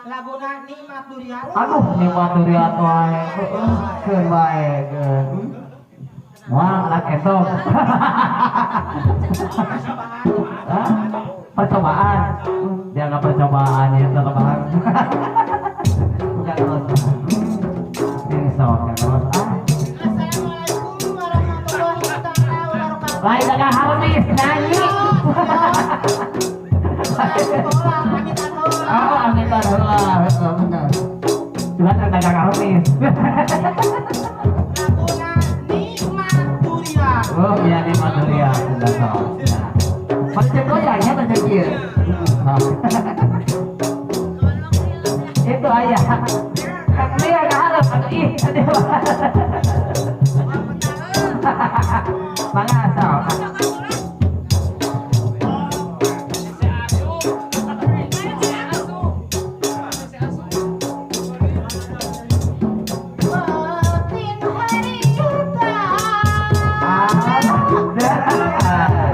Laguna Nikmat Durian. Aduh, Nikmat Durian wae. Heeh, keun wae keun. Moal anak esok. Hah? Percobaan. Dianggap percobaan ya, tetap. Bukan terus. Ini sok ya terus. Ah. Assalamualaikum warahmatullahi taala wabarakatuh. Lain dagang harmis nyanyi. Amitan heula. Oh, amitan heula, betul bener. Cuman kan dagang harmis. Laguna Nikmat Durian. Oh, iya, Nikmat Durian sudah sok. Nah. Macam goyangnya macam kieu. Itu ayah. Dia harap atau ih, aduh. Mangga sok. Batin harita. Ah,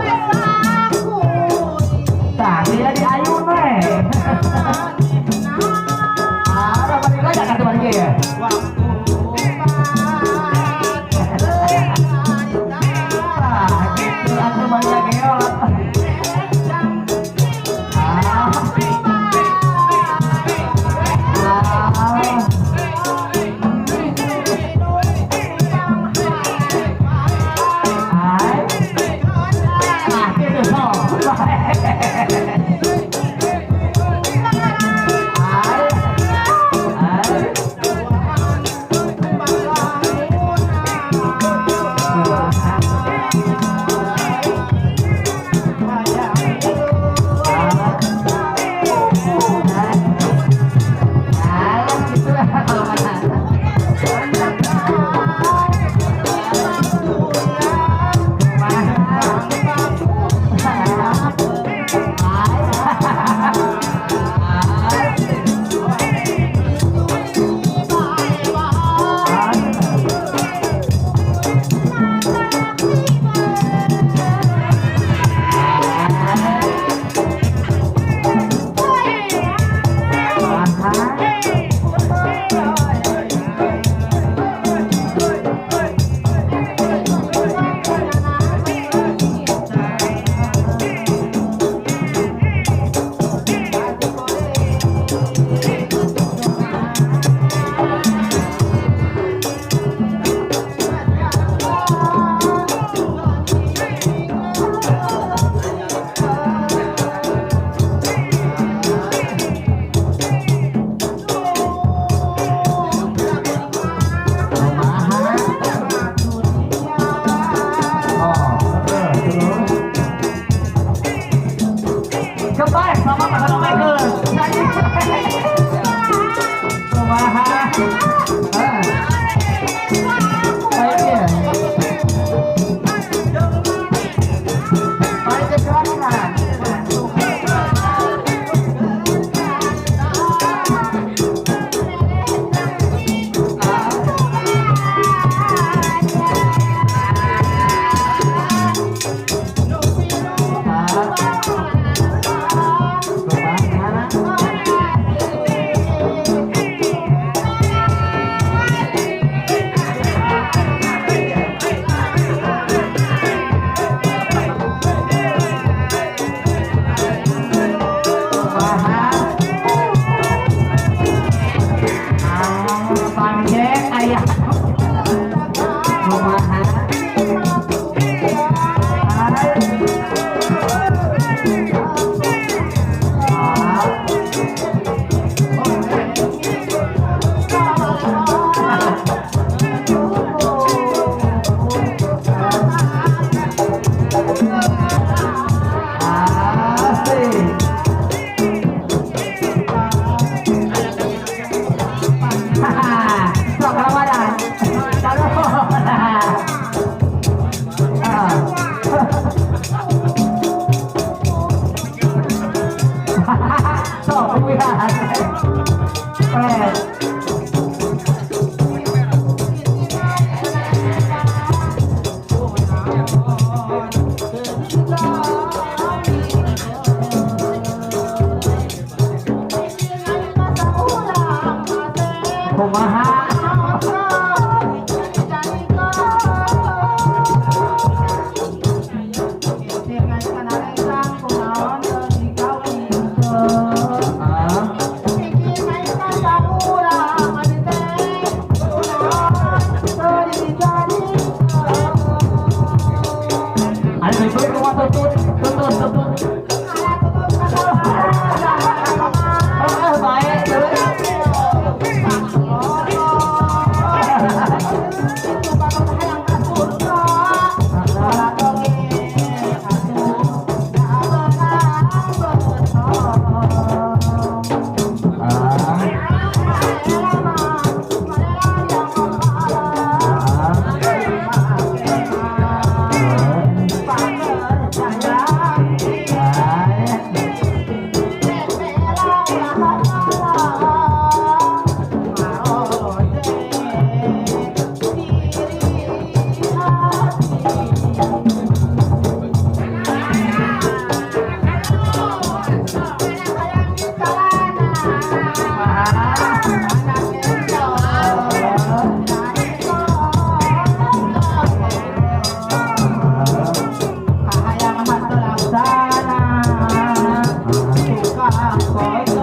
Mesaku. Tah, dia di ayun we. Ah, balik lagi atuh balik ya. Waktu Ah, gitu atuh balik lagi geot. Ah. Ah. Ai. Ah, gitu sok. Ai. Ai. Ah, gitu lah kalau mana. Kumaha? Oh, terus. Kembali sama Mas Michael. Nyanyi. Kumaha? Ah. Baik ya. Baik kecelakaan. Ah. Kumaha? Kumaha? Ah, panjek ayah. Kumaha? Ai. Ah. Asik. Haha, sok Ramadan. Kalau ah. Sok kuliah. Keren. Koyo.